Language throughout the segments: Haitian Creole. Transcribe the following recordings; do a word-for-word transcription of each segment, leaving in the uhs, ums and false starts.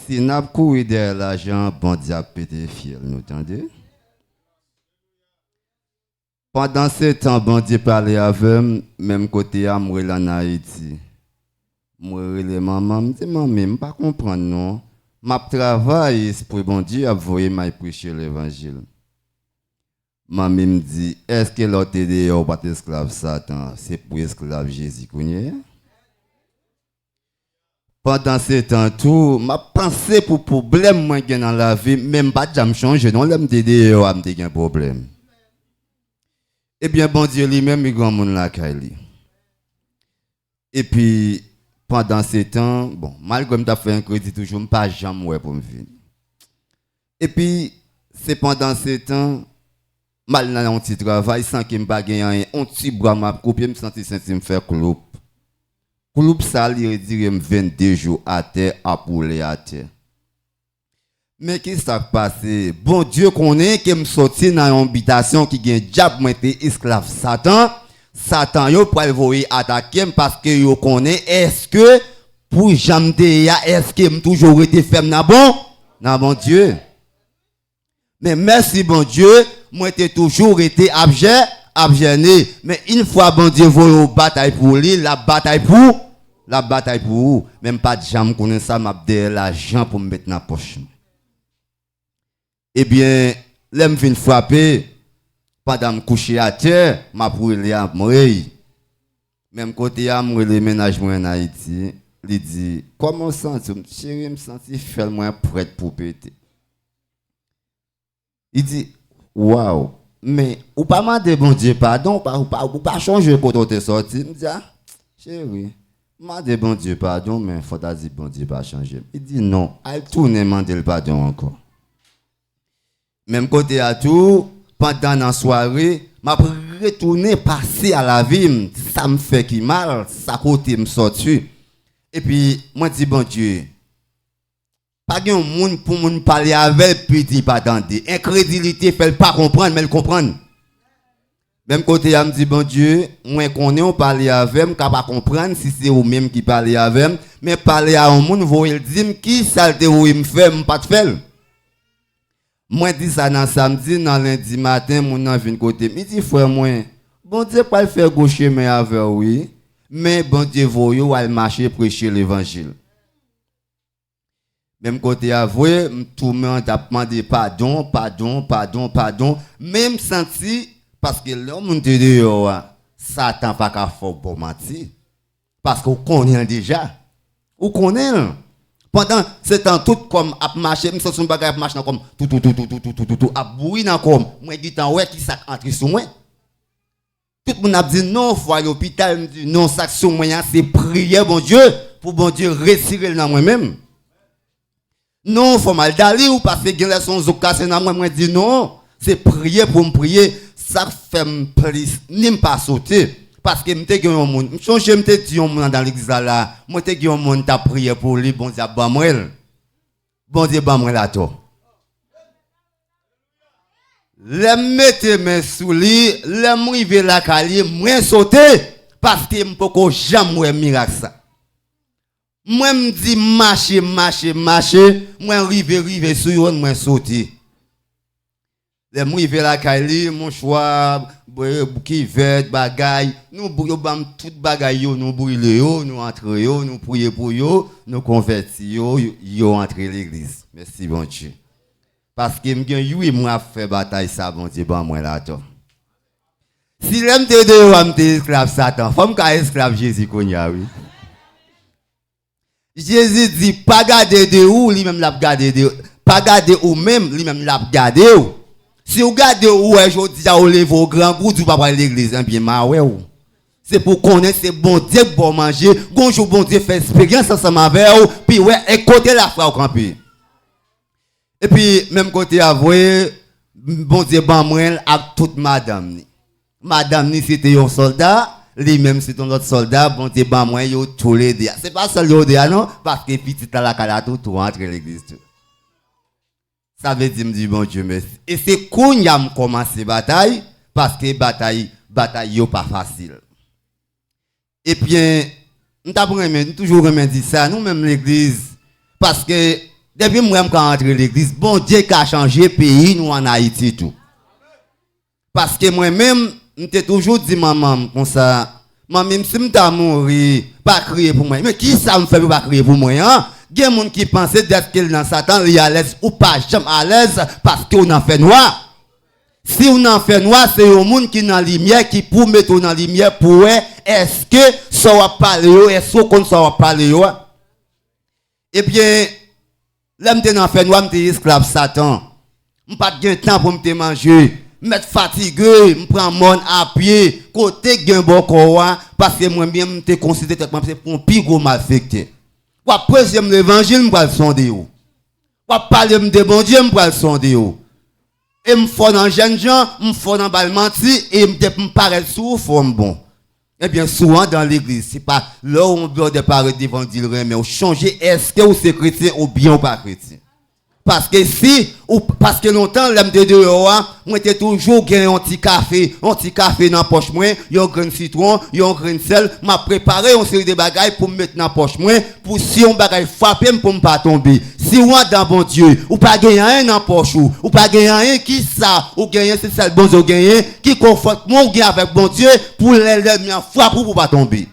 Si n ap kouri dèyè lajan, Bondye ap pete fyèl nou, tande. Pandan se tan, Bondye pale avè m, menm kote a m rele ann Ayiti. Mwen rele manman, m di, "Manmi, m pa konprann non. M ap travay, espri Bondye ap voye m al preche levanjil." Manmi m di, "Èske lè w te deyò, w pa t esklav Satan, se pou esklav Jezi kounye a?" Pandan se tan tou, m ap panse pou pwoblèm mwen gen nan lavi m, men m pa t janm chonje non lè m te deyò a, m te gen pwoblèm. Ebyen, Bondye li menm, li granmoun lakay li. Epi, pandan se tan, bon, malgre m t ap fè enkredi toujou, m pa janm wè pou m vini. Epi, se pandan se tan, m al nan yon ti travay san ke m pa gen anyen, yon ti bwa m ap koupe, m santi senti m fè kloup. Kloup sa, li dire m vennde jou atè, ap woule atè. Men ki sa k pase? Bondye konnen ke m soti nan yon bitasyon ki gen dyab, mwen te esklav Satan. Satan yo pral voye atake m paske yo konnen èske pou jan m te ye a, èske m toujou rete fèm nan bon, nan Bondye. Men mèsi Bondye, mwen te toujou rete ap jè, ap jène. Men yon fwa Bondye voye w batay pou li, l ap batay pou, l ap batay pou ou. Men m pa t janm konnen sa, m ap dèyè lajan pou m met nan pòch mwen. Ebyen, lè m vin frape, pandan m kouche atè, m ap rele, ap rele. Menm kote a, m rele mennaj mwen ann Ayiti, li di, "Kòman w santi w?" M di, "Cheri, m santi fyèl mwen prèt pou pete." Li di, "Waw, men ou pa mande Bondye padon, ou pa, ou pa, ou pa chonje kote w te sòti?" M di, "A, cheri, m mande Bondye padon, men fò ta di Bondye pa chanje m." Li di, "Non, al tounen mande l padon ankò." Menm kote a tou, pandan nan sware, m ap retounen pase a lavi m, sa m fè ki mal, sa kote m sòti. Epi, mwen di Bondye, pa gen yon moun pou moun pale avè l, epi di pa tande. Enkredilite fè l pa konprann, men l konprann. Menm kote a, m di, "Bondye, mwen konnen w pale avè m, m ka pa konprann si se ou menm ki pale avè m, men pale a yon moun, voye l di m ki sa l te voye m fè, m pa t fè l." Mwen di sa nan samdi, nan lendi maten, moun nan vin kote m. Li di, "Frè mwen, Bondye pral fè gwo chemen avè w, wi, men Bondye voye w al mache preche levanjil." Menm kote a vre, m tounen ap mande padon, padon, padon, padon. Men m santi, paske lè yon moun te deyò a, Satan pa ka fè w bon manti. Paske w konnen l deja. Ou konnen l. Pandan se tan tout kò m ap mache, m santi yon bagay ap mache nan kò m. Tou, tou, tou, ap bouri nan kò m. Mwen gentan wè ki sa k antre sou mwen. Tout moun ap di, "Non, fò al lopital." M di, "Non, sa k sou mwen an, se priyè Bondye, pou Bondye retire l nan mwen menm." "Non, fò m al Dali, ou paske gen lè se yon zo k kase nan mwen." Mwen di, "Non, se priye pou m priye." Sa k fè m plis, ni m pa sote. Paske m te gen yon moun, m chonje m te di yon moun anndan legliz la, la, mwen te gen yon moun t ap priye pou li, Bondye ap ban mwen l. Bondye ban mwen l atò. Lè m mete men sou li, lè m rive lakay li, mwen sote, paske m poko janm wè mirak sa. Mwen m di m mache, m mache, m mache, mwen rive, rive sou youn, mwen sote. Lè m rive lakay li, mouchwa, bwe, kivèt, bagay, nou bou-, yo ban m tout bagay yo, nou brile yo, nou antre yo, nou priye pou yo, nou konvèti yo, yo, yo antre legliz. Mèsi Bondye. Paske m gen uit mwa ap fè batay sa Bondye ban mwen la atò. Si lè m te deyò a m te esklav Satan, fò m ka esklav Jezi kounye a, wi. Jezi di, "Pa gade de ou, li menm l ap gade de ou. Pa gade ou menm, li menm l ap gade w." Si w gade ou, wè jodi a ou leve w grangou, di w pa pral legliz, enbyen, m a wè w. Se pou w konnen se Bondye k ba w manje, gon jou Bondye fè esperyans ansanm avè w, pi wè e kote lafwa w kanpe. Epi, menm kote a vre, Bondye ban mwen l ak tout madanm ni. Madanm ni se te yon sòlda, li menm se te yon lòt sòlda, Bondye ban mwen yo toulede a. Se pa sèl yo de a non, paske pitit la lakay la tou, tou antre legliz tou. Sa vle di m di Bondye mèsi. E se kounye a m kòmanse batay, paske batay, batay yo pa fasil. Ebyen, m t ap renmen, m toujou renmen di sa, nou menm legliz, paske Depi m wè m ka antre legliz, Bondye ka chanje peyi nou ann Ayiti tou. Paske mwen menm, m te toujou di manman m konsa, manmi m, si m ta mouri, pa kriye pou mwen. Men kisa m fè pou pa kriye pou mwen an? Gen moun ki panse dèske l nan Satan, li alèz, ou pa janm alèz paske w nan fènwa. Si w nan fènwa, se yon moun ki nan limyè ki pou mete w nan limyè pou wè èske sa w ap pale yo, èske w konn sa w ap pale yo a. Ebyen, lè m te nan fènwa, m te esklav Satan. M pa t gen tan pou m te manje. M mèt fatige, m pran mòn a pye, kote k gen bòkò a, paske mwen menm, m te konsidere tèt mwen se pou yon pi gwo malfektè. W ap preche m levanjil, m pral sonde w. W ap pale m de Bondye, m pral sonde w. E m fò nan jènjan, m fò nan bay manti, e m, depi m parèt sou ou, fò m bon. Ebyen, si w andan legliz, se pa lè yon blòdè parèt devan w di l renmen w. Chonje, èske w se kretyen oubyen w pa kretyen? Paske si, ou, paske lontan, lè m te deyò a, mwen te toujou gen yon ti kafe, yon ti kafe nan pòch mwen, yon grenn sitwon, yon grenn sèl, m ap prepare yon seri de bagay pou m met nan pòch mwen, pou si yon bagay frape m pou m pa tonbe. Si w andan Bondye, ou pa gen anyen nan pòch ou, ou pa gen anyen, kisa ou genyen, se sèl Bondye w genyen, ki konfòtman w gen avèk Bondye pou lè lènmi an frape w pou w pa tonbe.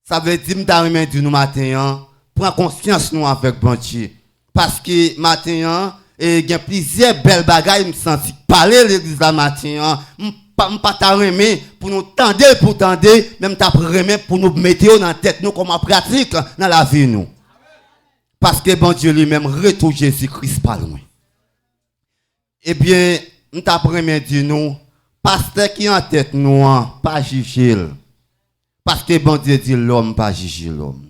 Sa vle di m ta renmen di nou maten an, pran konsyans nou avèk Bondye. Paske maten an, e, gen plizyè bèl bagay m santi k pale legliz la maten an. M pa, m pa ta renmen pou nou tande l pou tande, men m t ap renmen pou nou mete yo nan tèt nou kòm an pratik nan lavi nou. Paske Bondye li menm, retou Jezi Kris pa lwen. Ebyen, m t ap renmen di nou, pastè ki an tèt nou an, pa jije l. Paske Bondye di lòm pa jije lòm.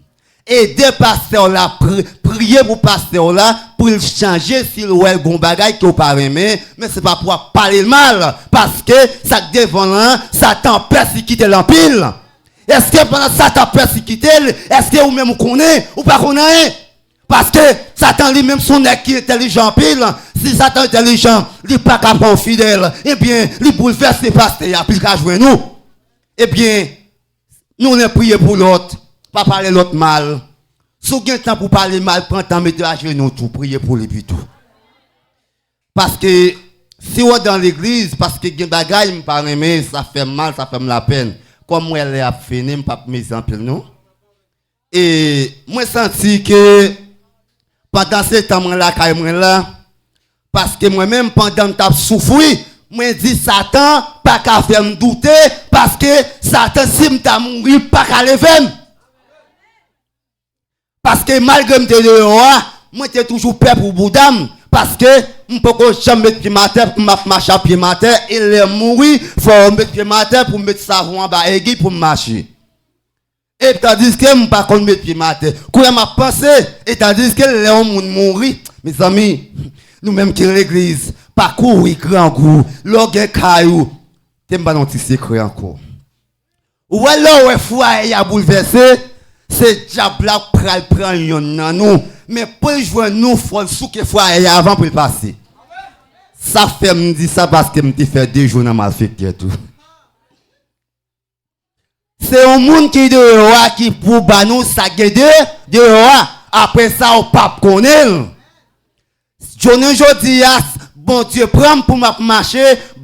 Ede pastè w la, pri-, priye pou pastè w la, pou l chanje si l wè l gon bagay ke w pa renmen, men se pa pou w ap pale l mal, paske sa k devan l lan, Satan pèsikite l anpil. Èske pandan Satan pèsikite l, èske ou menm ou konnen, ou pa konn anyen? Paske Satan li menm se yon nèg ki entèlijan anpil. Si Satan entèlijan, li pa ka pran w fidèl. Ebyen, li boulvèse pastè a, pou l ka jwenn ou. Ebyen, nou len priye pou lòt, pa pale lòt mal. Si w gen tan pou pale mal, pran tan mete ajenou tou, priye pou li pito. Paske si w andan legliz, paske gen bagay m pa renmen, sa fè m mal, sa fè m lapèn. Kòm m wè lè ap fini, m p ap mize anpil non. E mwen santi ke pandan se tan mwen lakay mwen la, paske mwen menm pandan m t ap soufri, mwen di Satan pa ka fè m doute, paske Satan si m ta mouri, pa ka leve m. Paske malgre m te deyò a, mwen te toujou pè pou bouda m, paske m poko janm met pye m atè, m ap mache a pye m atè, e lè m mouri, fò yo met pye m atè pou m met savon anba egi pou m mache. E tandiske m pa konn met pye m atè. Kounye a m ap panse, e tandiske lè yon moun mouri, mezanmi, nou menm ki legliz, pa kouri grangou, lè w gen kay ou, te m ba nou ti sekrè ankò. Ou wè lè w wè fwaye a boulvèse, se dyab la k pral pran yonn nan nou, men pou l jwenn nou, fò l souke fwaye a avan pou l pase. Sa fè m di sa paske m te fè de jou nan malfektè tou. Se yon moun ki deyò a ki pou ba nou sa k gen de, deyò a. Apre sa, ou p ap konnen l. Jounen jodi a, Bondye pran m pou m ap mache,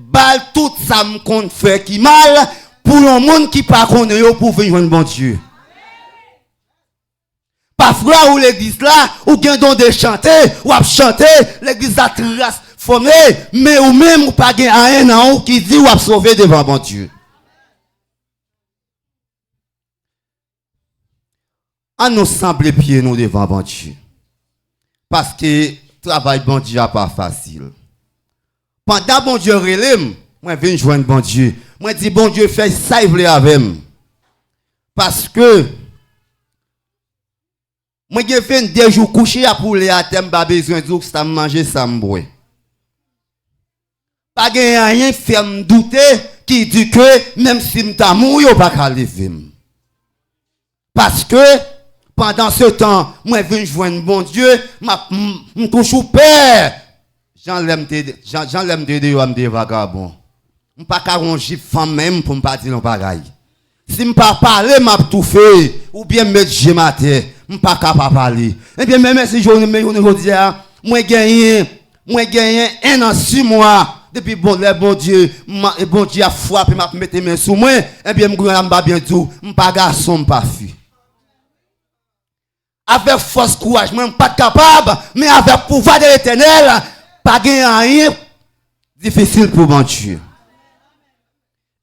ba l tout sa m konn fè ki mal, pou yon moun ki pa konnen yo pou vin jwenn Bondye. Pafwa ou legliz la, ou gen don de chante, w ap chante, legliz la transfòme, men ou menm ou pa gen anyen nan ou ki di w ap sove devan Bondye. Ann nou sanble pye nou devan Bondye. Paske travay Bondye a pa fasil. Pandan Bondye rele m, mwen vin jwenn Bondye. Mwen di Bondye fè sa l vle avè m. Paske mwen gen vennde jou kouche ap woule atè, m pa bezwen di w sa m manje, sa m bwè. Pa gen anyen k fè m doute ki di ke menm si m ta mouri, yo pa ka leve m. Paske, pandan se tan, mwen vin jwenn Bondye, m ap, m, m toujou pè. Jan lè m te, jan, jan lè m te deyò a, m te vagabon. M pa ka wè yon jip fanm menm pou m pa di l yon bagay. Si m pa pale, m ap toufe, oubyen m met je m atè. M pa ka pa pale. Ebyen, men mèsi jounen, men jounen jodi a, mwen genyen, mwen genyen en an sis mwa depi bon lè Bondye, m, Bondye ap frape m, ap mete men sou mwen. Ebyen, m goumen la, m pa byen di w, m pa gason, m pa fi. Avèk fòs kouraj mwen, m pa t kapab, men avèk pouvwa de Letènèl, pa gen anyen difisil pou Bondye.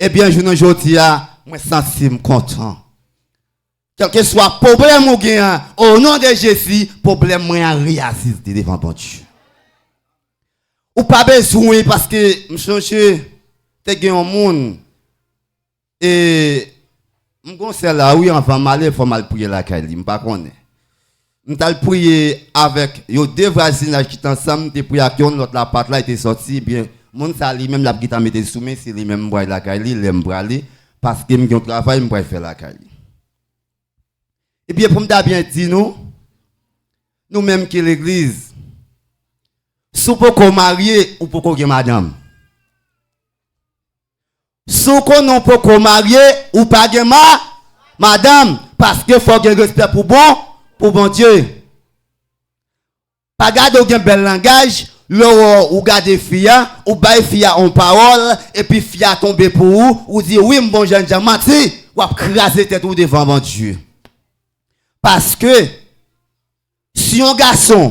Ebyen, jounen jodi a, mwen santi m kontan. Kèlkeswa pwoblèm ou gen an, o non de Jezi, pwoblèm mwen an reyegziste devan Bondye. Ou pa bezwen, paske m sonje te gen yon moun, e m gon sè la, wi, anvan m ale, fò m al priye lakay li, m pa konnen. M t al priye avèk yo de vwazinaj ki t ansanm, m te priye ak youn, lòt la pa t la, li te sòti, ebyen, moun sa li menm, l ap gentan mete sou men, se li menm m pral lakay li, lè m prale, paske m gen yon travay m pral fè lakay li. Ebyen, pou m ta byen di nou, nou menm ki legliz, si w poko marye, ou poko gen madanm. Si w konnen w poko marye, ou pa gen ma, madanm, paske fò w gen respè pou bon, pou Bondye. Pa gade w gen bèl langaj, lè w, ou gade fi a, ou bay fi a yon pawòl, epi fi a tonbe pou ou, ou di, "Wi, m bon jènjan," manti, w ap kraze tèt ou devan Bondye. Paske, si yon gason